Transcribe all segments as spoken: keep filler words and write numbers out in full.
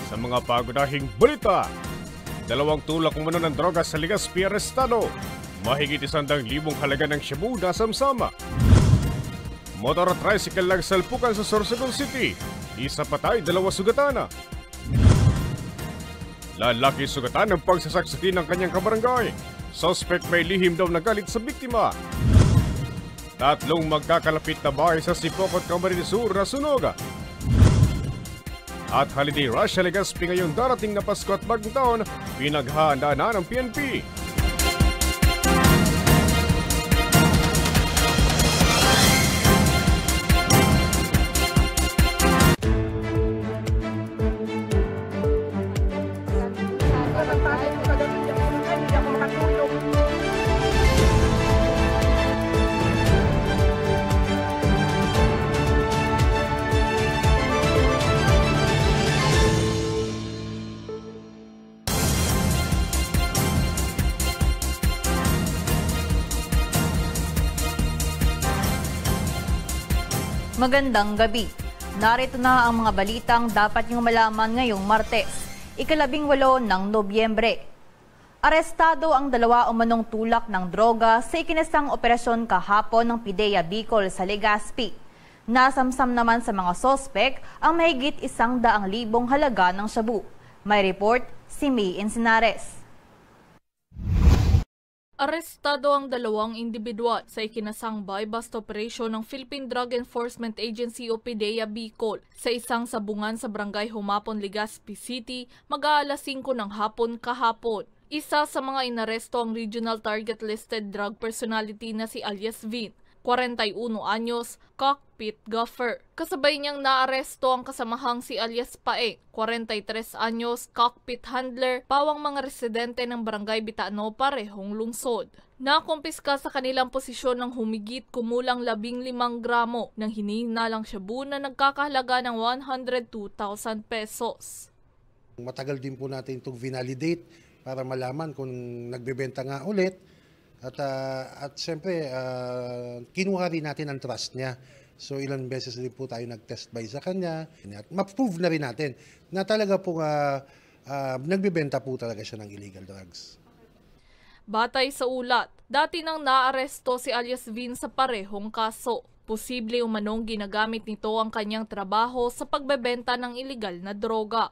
Sa mga pangunahing balita, dalawang tulak umano ng droga sa Legazpi arestado. Mahigit isang daang libong halaga ng shabu nasamsam. Motor at tricycle nagsalpukan sa Sorsogon City. Isa patay, dalawa sugatan. Lalaki sugatan ng pagsasaksiti ng kanyang kabarangay. Suspect may lihim daw na galit sa biktima. Tatlong magkakalapit na bahay sa Sipocot, Camarines Sur nasunog. At holiday rush sa Legazpi ngayong darating na Pasko at Bagong Taon, pinaghahandaan na ng P N P. Magandang gabi. Narito na ang mga balitang dapat niyong malaman ngayong Martes, ikalabing walo ng Nobyembre. Arestado ang dalawa umanong tulak ng droga sa ikinasang operasyon kahapon ng PDEA Bicol sa Legazpi. Nasamsam naman sa mga sospek ang mahigit isang daang libong halaga ng shabu. May report si May Encinares. Arestado ang dalawang indibidwal sa ikinasang buy-bust operation ng Philippine Drug Enforcement Agency o PDEA Bicol sa isang sabungan sa Barangay Humapon, Legazpi City, mag-aalas singko ng hapon kahapon. Isa sa mga inaresto ang regional target listed drug personality na si alias Vin, kwarenta y uno anyos, cockpit gaffer. Kasabay niyang naaresto ang kasamahang si alias Paeng, kwarenta y tres anyos, cockpit handler, pawang mga residente ng Barangay Bitano, parehong lungsod. Nakumpiska sa kanilang posisyon ang humigit kumulang labing limang gramo ng hinihinalang shabu na nagkakahalaga ng one hundred two thousand pesos. Matagal din po natin itong vinalidate para malaman kung nagbebenta nga ulit. At, ah, at siyempre, ah, kinuha rin natin ang trust niya. So, ilang beses din po tayo nag-test buy sa kanya. At ma-prove na rin natin na talaga pong, ah, ah, nagbebenta po talaga siya ng illegal drugs. Batay sa ulat, dati nang naaresto si alias Vin sa parehong kaso. Posible umanong ginagamit nito ang kanyang trabaho sa pagbebenta ng iligal na droga.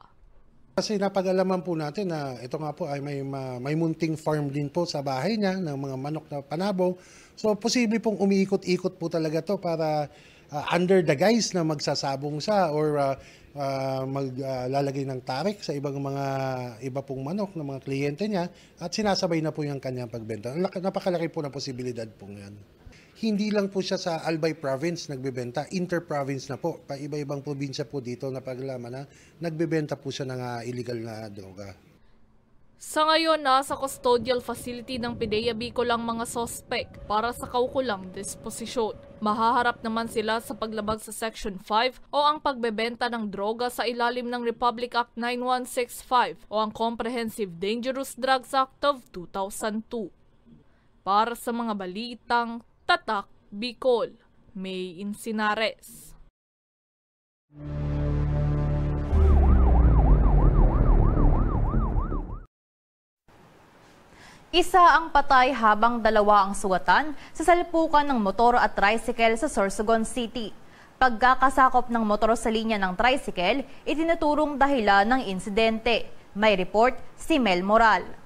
Kasi napag-alaman po natin na ito nga po ay may ma-, may munting farm din po sa bahay niya ng mga manok na panabong. So, posible pong umiikot-ikot po talaga 'to para, ah, under the guise na magsasabong siya or, ah, ah, mag, ah, lalagay ng tarik sa ibang mga, iba pong manok ng mga kliyente niya at sinasabay na po 'yung kanyang pagbenta. Lak-, napakalaki po ng posibilidad pong 'yan. Hindi lang po siya sa Albay Province nagbebenta, inter-province na po. Paiba-ibang probinsya po dito na pag-alaman na nagbebenta po siya ng, ah, illegal na droga. Sa ngayon, nasa custodial facility ng PDEA Bicol ang mga suspek para sa kaukulang disposisyon. Mahaharap naman sila sa paglabag sa Section five o ang pagbebenta ng droga sa ilalim ng Republic Act nine one six five o ang Comprehensive Dangerous Drugs Act of two thousand two. Para sa mga balitang Tatak Bicol, May Encinares. Isa ang patay habang dalawa ang sugatan sa salpukan ng motor at tricycle sa Sorsogon City. Pagkakasakop ng motor sa linya ng tricycle, itinuturong dahilan ng insidente. May report si Mel Moral.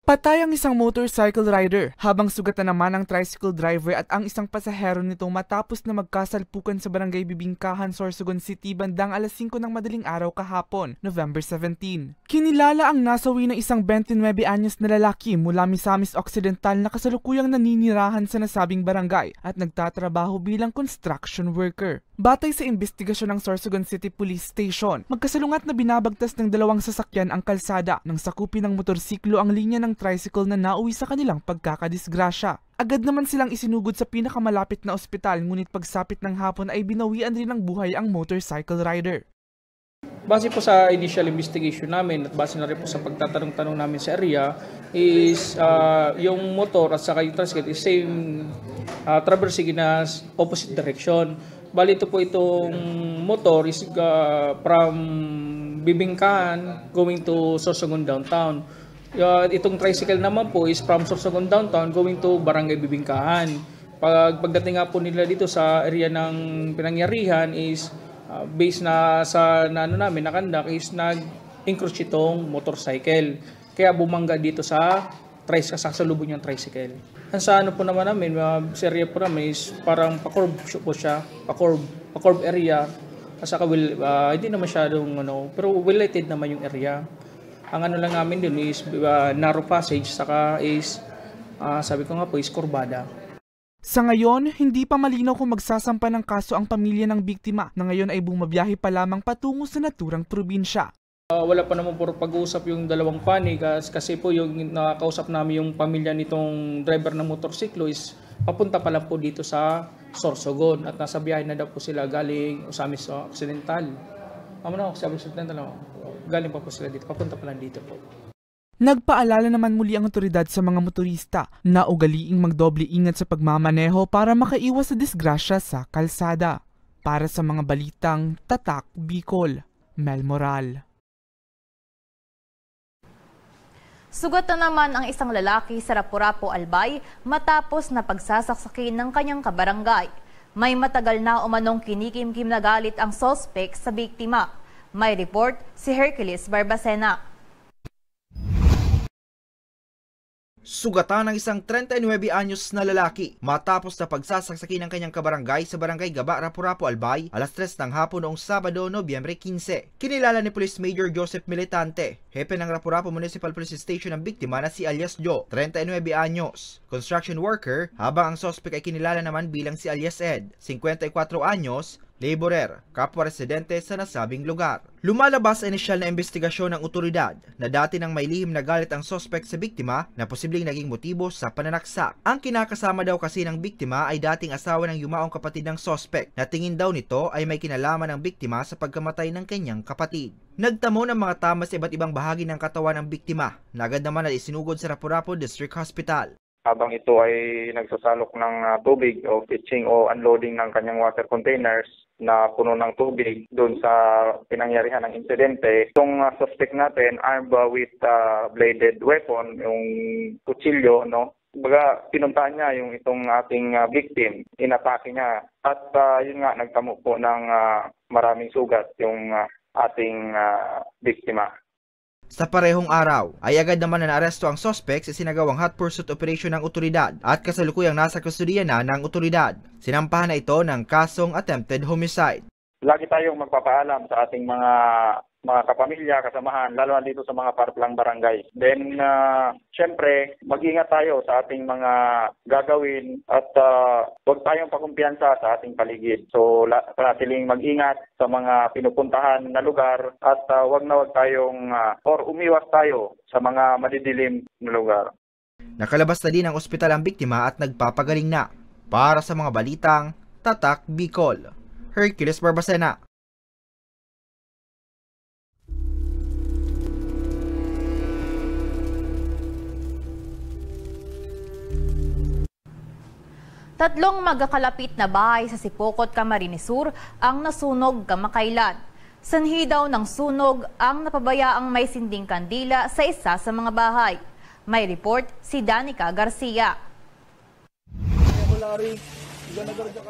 Patay ang isang motorcycle rider, habang sugatan naman ang tricycle driver at ang isang pasahero nito matapos na magkasalpukan sa Barangay Bibingkahan, Sorsogon City, bandang alas singko ng madaling araw kahapon, November seventeen. Kinilala ang nasawi na isang twenty-nine anyos na lalaki mula Misamis Occidental na kasalukuyang naninirahan sa nasabing barangay at nagtatrabaho bilang construction worker. Batay sa imbestigasyon ng Sorsogon City Police Station, magkasalungat na binabagtas ng dalawang sasakyan ang kalsada nang sakupin ng motorsiklo ang linya ng tricycle na nauwi sa kanilang pagkakadisgrasya. Agad naman silang isinugod sa pinakamalapit na ospital, ngunit pagsapit ng hapon ay binawian rin ng buhay ang motorcycle rider. Base po sa initial investigation namin at base na rin po sa pagtatanong-tanong namin sa area is, ah, yung motor at saka yung tricycle is same, ah, traversing in a s-, opposite direction. Bali, ito po, itong motor is, ah, from Bibingkahan going to Sorsogon downtown. Ah, itong tricycle naman po is from Sorsogon downtown going to Barangay Bibingkahan. Pag, pagdating nga po nila dito sa area ng pinangyarihan is, ah, based na sa, na ano namin, nakandak is nag-encroach itong motorcycle. Kaya bumangga dito sa tries-, sa kasalubong niyang tricycle. Ang sa ano po naman namin, ah, sa area po namin is parang pa-curve siya po siya, pa-curve, pa-curve area. At saka well, ah, hindi na masyadong ano, pero well lighted naman yung area. Ang ano lang namin dun is, ah, narrow passage, saka is, ah, sabi ko nga po is kurbada. Sa ngayon, hindi pa malinaw kung magsasampa ng kaso ang pamilya ng biktima na ngayon ay bumabiyahe pa lamang patungo sa naturang probinsya. Ah, wala pa naman po pag-uusap yung dalawang panig, ah, kasi po yung nakakausap namin yung pamilya nitong driver ng motorsiklo is papunta pa lang po dito sa Sorsogon at nasa biyahe na daw po sila galing Ozamiz Occidental. Tama na, Ozamiz Occidental, oh. Galing pa po sila dito, papunta pa lang dito po. Nagpaalala naman muli ang otoridad sa mga motorista na ugaliing magdoble ingat sa pagmamaneho para makaiwas sa disgrasya sa kalsada. Para sa mga balitang Tatak Bicol, Mel Moral. Sugat na naman ang isang lalaki sa Rapu-Rapu, Albay, matapos na pagsasaksakin ng kanyang kabarangay. May matagal na umanong kinikimkim na galit ang suspek sa biktima. May report si Hercules Barbacena. Sugatan ang isang treinta y nuebe anyos na lalaki matapos na pagsasaksakin ng kanyang kabarangay sa Barangay Gaba, Rapu-Rapu, Albay, alas tres ng hapon noong Sabado, Nobyembre quince. Kinilala ni Police Major Joseph Militante, hepe ng Rapu-Rapu Municipal Police Station, ang biktima na si alias Joe, treinta y nuebe anyos, construction worker, habang ang suspek ay kinilala naman bilang si alias Ed, cincuenta y cuatro anyos, laborer, kapwa residente sa nasabing lugar. Lumalabas sa inisyal na imbestigasyon ng otoridad na dati nang may lihim na galit ang suspek sa biktima na posibleng naging motibo sa pananaksak. Ang kinakasama daw kasi ng biktima ay dating asawa ng yumaong kapatid ng suspek na tingin daw nito ay may kinalaman ang biktima sa pagkamatay ng kanyang kapatid. Nagtamo ng mga tama sa iba't ibang bahagi ng katawan ang biktima na agad naman na isinugod sa Rapu-Rapu District Hospital. Habang ito ay nagsasalok ng, ah, tubig o fetching o unloading ng kanyang water containers na puno ng tubig doon sa pinangyarihan ng insidente, itong, ah, suspect natin armed, ah, with, ah, bladed weapon, yung kutsilyo, no? Kumbaga, pinuntahan niya yung itong ating, ah, victim, inatake niya. At, ah, yun nga, nagtamo po ng, ah, maraming sugat yung, ah, ating, ah, biktima. Sa parehong araw, ay agad naman na naaresto ang suspek sa isinagawang hot pursuit operation ng otoridad at kasalukuyang nasa kustodiya na ng otoridad. Sinampahan na ito ng kasong attempted homicide. Lagi tayong magpapaalam sa ating mga, mga kapamilya, kasamahan, lalo na dito sa mga paraplang barangay. Then, ah, siyempre, mag-ingat tayo sa ating mga gagawin at, ah, huwag tayong pakumpiyansa sa ating paligid. So, la-, panatiling mag-ingat sa mga pinupuntahan na lugar at, ah, wag na wag tayong, ah, or umiwas tayo sa mga madidilim na lugar. Nakalabas na din ng ospital ang biktima at nagpapagaling na. Para sa mga balitang Tatak Bicol, Hercules Barbacena. Tatlong magkakalapit na bahay sa Sipocot, Camarines Sur ang nasunog kamakailan. Sanhi daw ng sunog ang napabayaang may sinding kandila sa isa sa mga bahay. May report si Danica Garcia.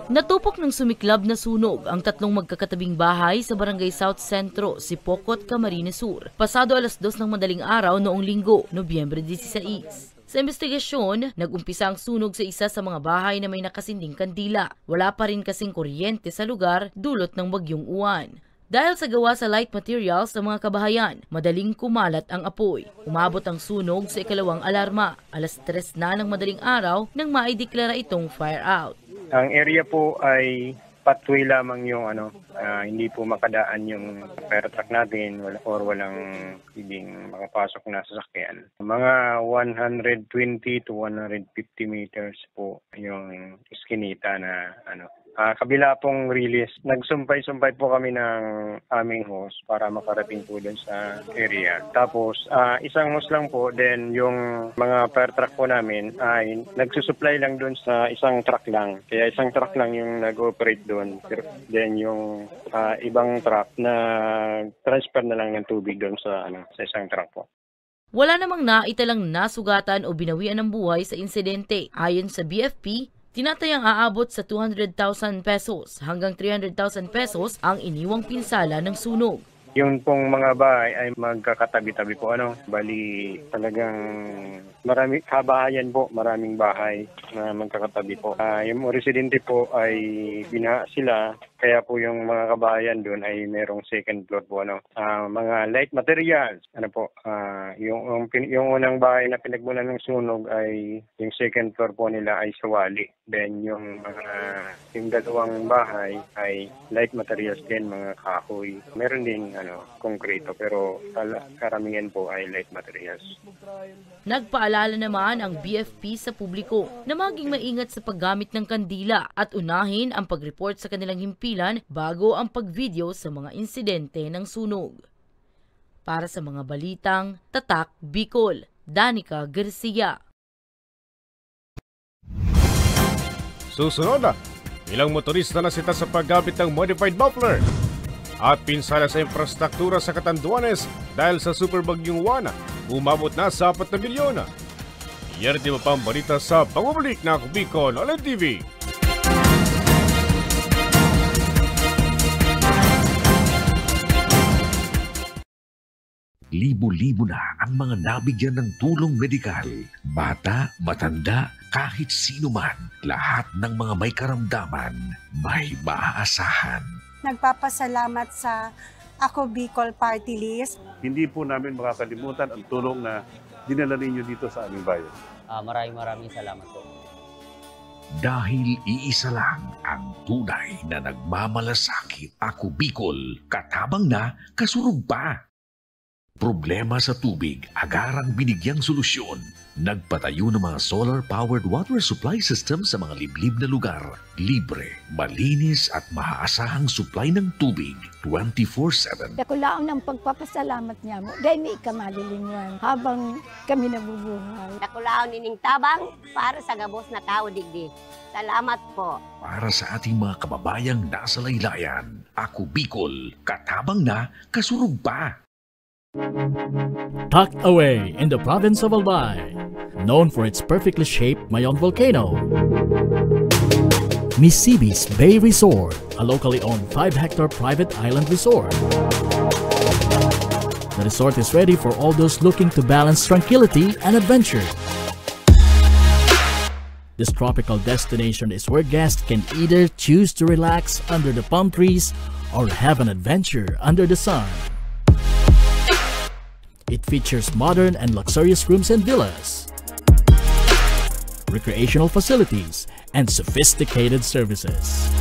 Natupok ng sumiklab na sunog ang tatlong magkakatabing bahay sa Barangay South Centro, Sipocot, Camarines Sur, pasado alas dos ng madaling araw noong Linggo, Nobyembre disisais. Sa imbestigasyon, nag-umpisa ang sunog sa isa sa mga bahay na may nakasinding kandila. Wala pa rin kasing kuryente sa lugar dulot ng Bagyong Uwan. Dahil sa gawa sa light materials sa mga kabahayan, madaling kumalat ang apoy. Umabot ang sunog sa ikalawang alarma, alas tres na ng madaling araw nang maideklara itong fire out. Ang area po ay pathway lamang yung ano, ah, hindi po makadaan yung fire truck natin, wala, or walang pwedeng makapasok na sasakyan. Mga one hundred twenty to one hundred fifty meters po yung iskinita na ano, Ah, kabila pong release, nagsumpay-sumpay po kami ng aming hose para makarating po dun sa area. Tapos, ah, isang hose lang po, then yung mga fire truck po namin ay nagsusupply lang dun sa isang truck lang. Kaya isang truck lang yung nag-ooperate dun. Pero then yung, ah, ibang truck na transfer na lang ng tubig dun sa, ano, sa isang truck po. Wala namang naitalang nasugatan o binawian ng buhay sa insidente. Ayon sa B F P, tinatayang aabot sa two hundred thousand pesos hanggang three hundred thousand pesos ang iniwang pinsala ng sunog. Yung pong mga bahay ay magkakatabi-tabi po, ano, bali talagang marami, kabahayan po, maraming bahay na magkakatabi po. Ah, yung mga residente po ay binaha sila, kaya po yung mga kabahayan doon ay merong second floor po, ano. Ah, mga light materials, ano po, ah, yung, yung pin-, yung unang bahay na pinagmulan ng sunog ay yung second floor po nila ay sawali. Then yung mga, yung dalawang bahay ay light materials din, mga kahoy. Meron ding, ano, konkreto, pero kala-, karamihan po ay light materials. Nagpaalala naman ang B F P sa publiko na maging maingat sa paggamit ng kandila at unahin ang pag-report sa kanilang himpilan bago ang pag-video sa mga insidente ng sunog. Para sa mga balitang Tatak Bicol, Danica Garcia. Susunod na, ilang motorista nasita sa paggamit ng modified muffler at pinsala sa infrastruktura sa Catanduanes dahil sa Super Bagyong Juan, umabot na sa apat na milyon. Yan at iba pang balita sa pagbabalik na Ako Bicol Online T V. Libo-libo na ang mga nabigyan ng tulong medikal. Bata, matanda, kahit sino man, lahat ng mga may karamdaman, may maaasahan. Nagpapasalamat sa Ako Bicol Party List. Hindi po namin makakalimutan ang tulong na dinala ninyo dito sa aming bayan. Ah, maraming, maraming salamat po. Dahil iisa lang ang tunay na nagmamalasakit. Ako Bicol, katabang na, kasurog pa. Problema sa tubig, agarang binigyang solusyon. Nagpatayo ng mga solar-powered water supply system sa mga liblib na lugar. Libre, malinis at maaasahang supply ng tubig twenty-four seven. Dakulaon ang pagpapasalamat niya mo. Dahil may ika malilingwan habang kami nabubuhay. Dakulaon nining tabang para sa gabos na tao digdi. Salamat po. Para sa ating mga kababayang nasa laylayan, Ako Bicol, katabang na, kasurog pa. Tucked away in the province of Albay, known for its perfectly shaped Mayon volcano, Misibis Bay Resort, a locally owned five-hectare private island resort. The resort is ready for all those looking to balance tranquility and adventure. This tropical destination is where guests can either choose to relax under the palm trees or have an adventure under the sun. It features modern and luxurious rooms and villas, recreational facilities, and sophisticated services.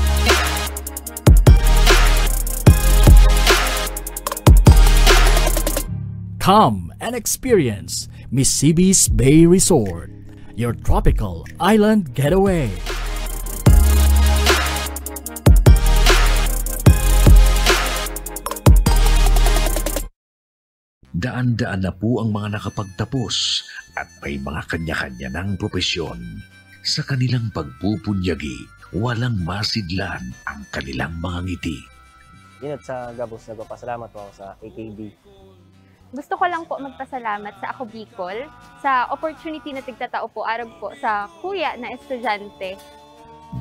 Come and experience Misibis Bay Resort, your tropical island getaway. Daan-daan na po ang mga nakapagtapos at may mga kanya-kanya ng propesyon. Sa kanilang pagpupunyagi, walang masidlan ang kanilang mga ngiti. Yun, at sa gabos, nagpapasalamat po ako sa A K B. Gusto ko lang po magpasalamat sa Ako Bicol sa opportunity na tigtatao po arog po sa kuya na estudyante.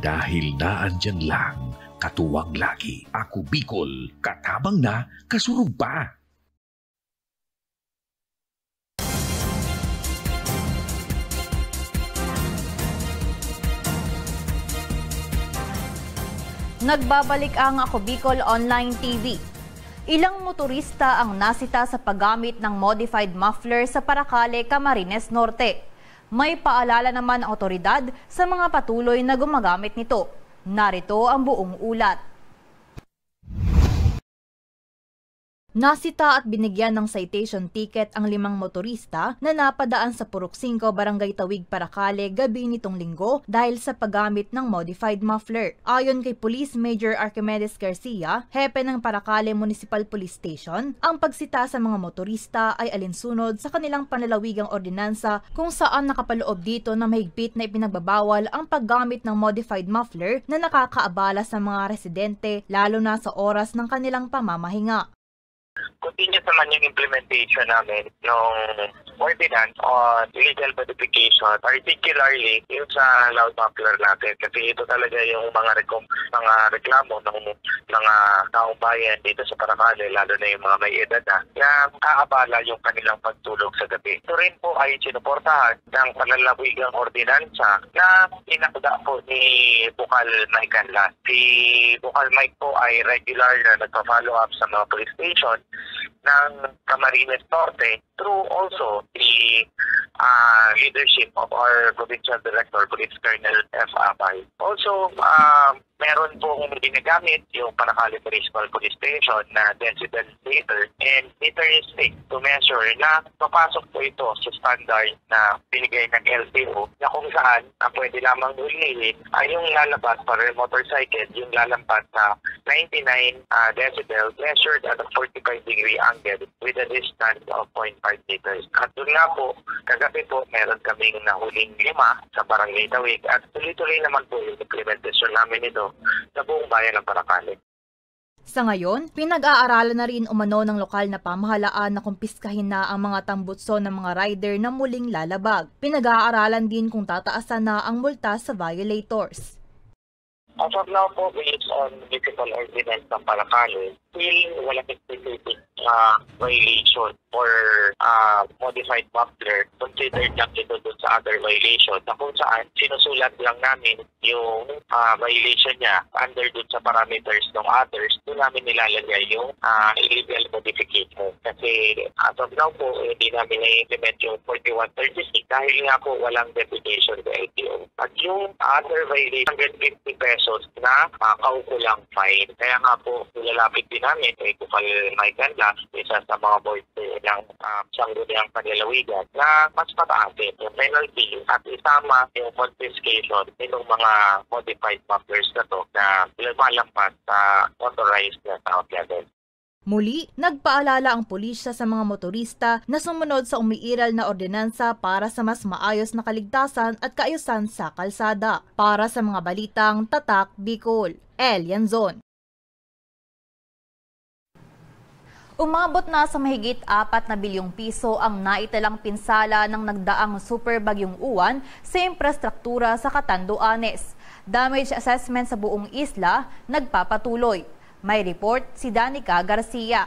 Dahil naandyan lang, katuwang lagi, Ako Bicol, katabang na, kasurog pa. Nagbabalik ang Ako Bicol Online T V. Ilang motorista ang nasita sa paggamit ng modified muffler sa Paracale, Camarines Norte. May paalala naman ang otoridad sa mga patuloy na gumagamit nito. Narito ang buong ulat. Nasita at binigyan ng citation ticket ang limang motorista na napadaan sa Purok singko, Barangay Tawig, Paracale, gabi nitong Linggo dahil sa paggamit ng modified muffler. Ayon kay Police Major Archimedes Garcia, hepe ng Paracale Municipal Police Station, ang pagsita sa mga motorista ay alinsunod sa kanilang panlalawigang ordinansa kung saan nakapaloob dito na mahigpit na ipinagbabawal ang paggamit ng modified muffler na nakakaabala sa mga residente, lalo na sa oras ng kanilang pamamahinga. Continuous naman yung implementation namin nung ordinance on illegal modification, particularly yung sa loud muffler natin. Kasi ito talaga yung mga rekom-, mga reklamo ng mga taong bayan dito sa Paracale, lalo na yung mga may edad na, na naaabala yung kanilang pagtulog sa gabi. Ito rin po ay sinuportahan ng panlalawigang ordinansa na inakda po ni Bukal Mike Canlas. Si Bukal Mike po ay regular na nagpa-follow up sa mga police station ng Camarines Norte through also the, ah, leadership of our provincial director, Police Colonel F. Abay. Also, ah, meron pong ginagamit yung Paracale Municipal Police Station na decibel meter and meter stick to measure na papasok po ito sa standard na binigay ng L T O, na kung saan ang pwede lamang hulihin ay yung lalabas para motorcycle, yung lalampas sa ninety-nine, ah, decibel measured at a forty-five degree angle with a distance of point five meters. At doon nga po, kagabi po, meron kaming nahuling lima sa Barangay Tawig at tuloy-tuloy naman po yung implementasyon namin nito sa buong bayan ng Paracale. Sa ngayon, pinag-aaralan na rin umano ng lokal na pamahalaan na kumpiskahin na ang mga tambutso ng mga rider na muling lalabag. Pinag-aaralan din kung tataasan na ang multa sa violators. As of now po, based on municipal ordinance ng Paracale, still walang specific, ah, violation or, ah, modified muffler. Considered lang ito dun sa other violation na kung saan sinusulat lang namin yung, ah, violation niya under dun sa parameters ng others. Doon namin nilalagay yung, ah, illegal modification. Kasi as of now po, hindi namin na-implement yung forty-one thirty-six dahil nga po walang deputation sa L T O. At yung other violation, hundred fifty pesos na, ah, kaukulang fine. Kaya nga po, nilalapit din namin kay Bukal Mike Canlas, isa sa mga boys ng, ah, Sangguniang Panlalawigan, na mas mataas yung penalty at isama yung confiscation nitong mga modified mufflers na to na lumalampas sa authorized na sound level. Muli, nagpaalala ang pulisya sa mga motorista na sumunod sa umiiral na ordinansa para sa mas maayos na kaligtasan at kaayusan sa kalsada. Para sa mga balitang Tatak Bicol, Elian Zon. Umabot na sa mahigit apat na bilyong piso ang naitalang pinsala ng nagdaang Super Bagyong Uwan sa infrastruktura sa Catanduanes. Damage assessment sa buong isla nagpapatuloy. May report si Danica Garcia.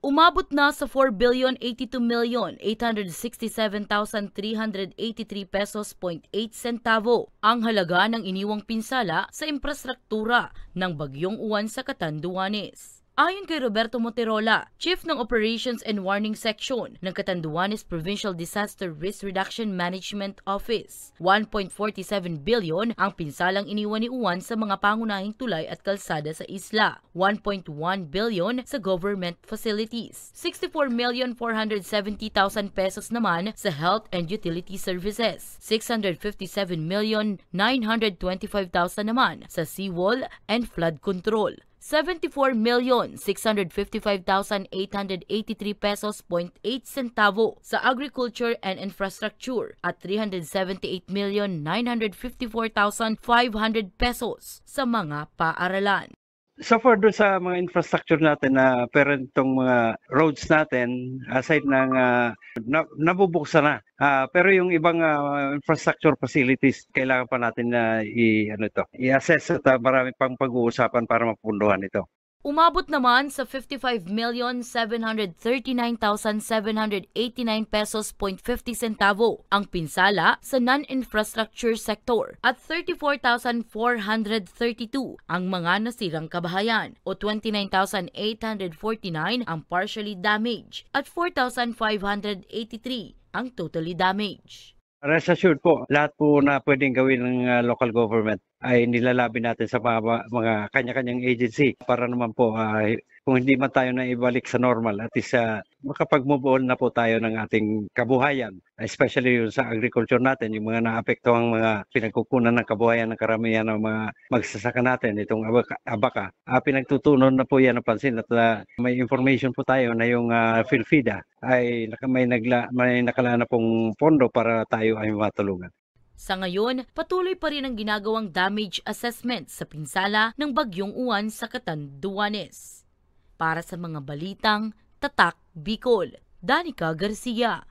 Umabot na sa four billion eighty-two million eight hundred sixty-seven thousand three hundred eighty-three pesos point eight sentavo ang halaga ng iniwang pinsala sa infrastruktura ng Bagyong Uwan sa Catanduanes. Ayon kay Roberto Moterola, Chief ng Operations and Warning Section ng Catanduanes Provincial Disaster Risk Reduction Management Office, one point forty-seven billion ang pinsalang iniwan ni Uwan sa mga pangunahing tulay at kalsada sa isla, one point one billion sa government facilities, sixty-four million four hundred seventy thousand pesos naman sa health and utility services, six hundred fifty-seven million nine hundred twenty-five thousand naman sa seawall and flood control, seventy-four million six hundred fifty-five thousand eight hundred eighty-three pesos point eight sentavo sa agriculture and infrastructure at three hundred seventy-eight million nine hundred fifty-four thousand five hundred pesos sa mga paaralan. So far, doon sa mga infrastructure natin na parent tong mga roads natin, aside ng, ah, na-, nabubuksan na. Ah, pero yung ibang, ah, infrastructure facilities, kailangan pa natin na i-, ano ito, i-assess at, ah, marami pang pag-uusapan para mapunduhan ito. Umabot naman sa fifty-five million seven hundred thirty-nine thousand seven hundred eighty-nine pesos point fifty sentavo ang pinsala sa non-infrastructure sector at thirty-four thousand four hundred thirty-two ang mga nasirang kabahayan o twenty-nine thousand eight hundred forty-nine ang partially damaged at four thousand five hundred eighty-three ang totally damaged. Rest assured po, lahat po na pwedeng gawin ng, ah, local government, ay nilalabi natin sa mga, mga kanya-kanyang agency para naman po, ah, kung hindi man tayo na ibalik sa normal, at least, ah, makapag-move on na po tayo ng ating kabuhayan, especially yung sa agriculture natin, yung mga naapektuhang mga pinagkukunan ng kabuhayan ng karamihan ng mga magsasaka natin, itong abaka, abaka. Ah, pinagtutuunan na po yan ng pansin at, ah, may information po tayo na yung, ah, PhilFIDA ay naka-, may nagla-, may nakalaan na pong pondo para tayo ay matulungan. Sa ngayon, patuloy pa rin ang ginagawang damage assessment sa pinsala ng Bagyong Uwan sa Catanduanes. Para sa mga balitang Tatak Bicol, Danica Garcia.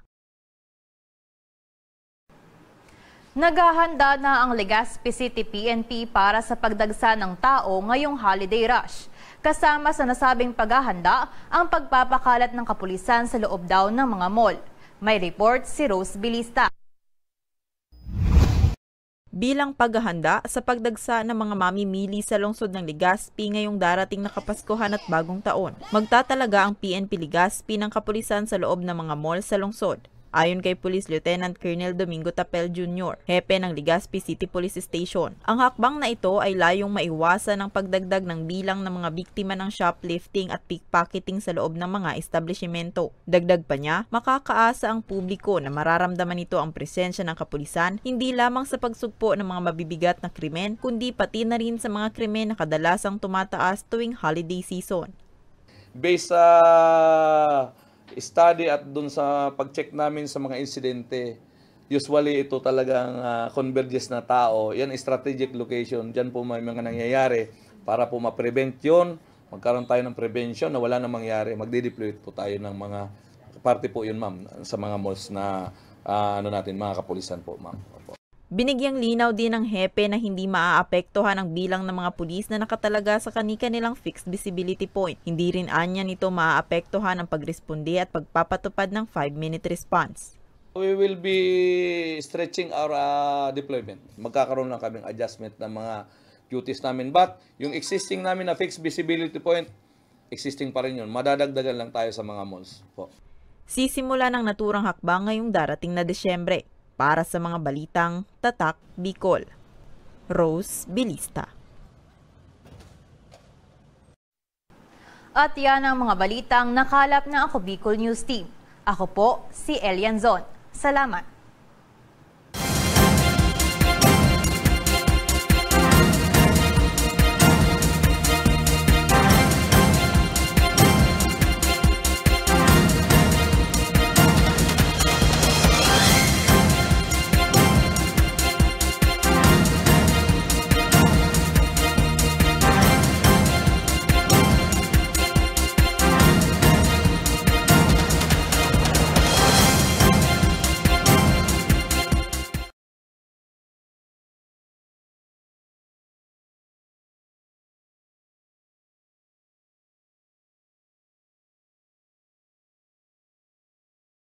Naghahanda na ang Legazpi City P N P para sa pagdagsa ng tao ngayong holiday rush. Kasama sa nasabing paghahanda ang pagpapakalat ng kapulisan sa loob daw ng mga mall. May report si Rose Bilista. Bilang paghahanda sa pagdagsa ng mga mamimili sa lungsod ng Legazpi ngayong darating na Kapaskuhan at Bagong Taon, magtatalaga ang P N P Legazpi ng kapulisan sa loob ng mga mall sa lungsod. Ayon kay Police Lieutenant Colonel Domingo Tapel Junior, hepe ng Legazpi City Police Station, ang hakbang na ito ay layong maiwasan ang pagdagdag ng bilang ng mga biktima ng shoplifting at pickpocketing sa loob ng mga establisimento. Dagdag pa niya, makakaasa ang publiko na mararamdaman nito ang presensya ng kapulisan hindi lamang sa pagsugpo ng mga mabibigat na krimen, kundi pati na rin sa mga krimen na kadalasang tumataas tuwing holiday season. Based sa study at dun sa pag-check namin sa mga insidente, usually ito talagang, ah, converges na tao. Yan, strategic location. Diyan po may mga nangyayari para po ma-prevent yun. Magkaroon tayo ng prevention na wala na mangyari. Magdi-deploy po tayo ng mga, parte po yun, ma'am, sa mga malls na, ah, ano natin, mga kapulisan po, ma'am. Opo. Binigyang linaw din ng hepe na hindi maaapektuhan ang bilang ng mga pulis na nakatalaga sa kani-kanilang fixed visibility point. Hindi rin anya nito maaapektuhan ang pagresponde at pagpapatupad ng five-minute response. We will be stretching our, ah, deployment. Magkakaroon lang kaming adjustment ng mga duties namin. But yung existing namin na fixed visibility point, existing pa rin yun. Madadagdagan lang tayo sa mga malls po. Sisimulan ang naturang hakbang ngayong darating na Disyembre. Para sa mga balitang Tatak Bicol, Rose Bilista. At yan ang mga balitang nakalap ng Ako Bicol News Team. Ako po si Elian Zon. Salamat.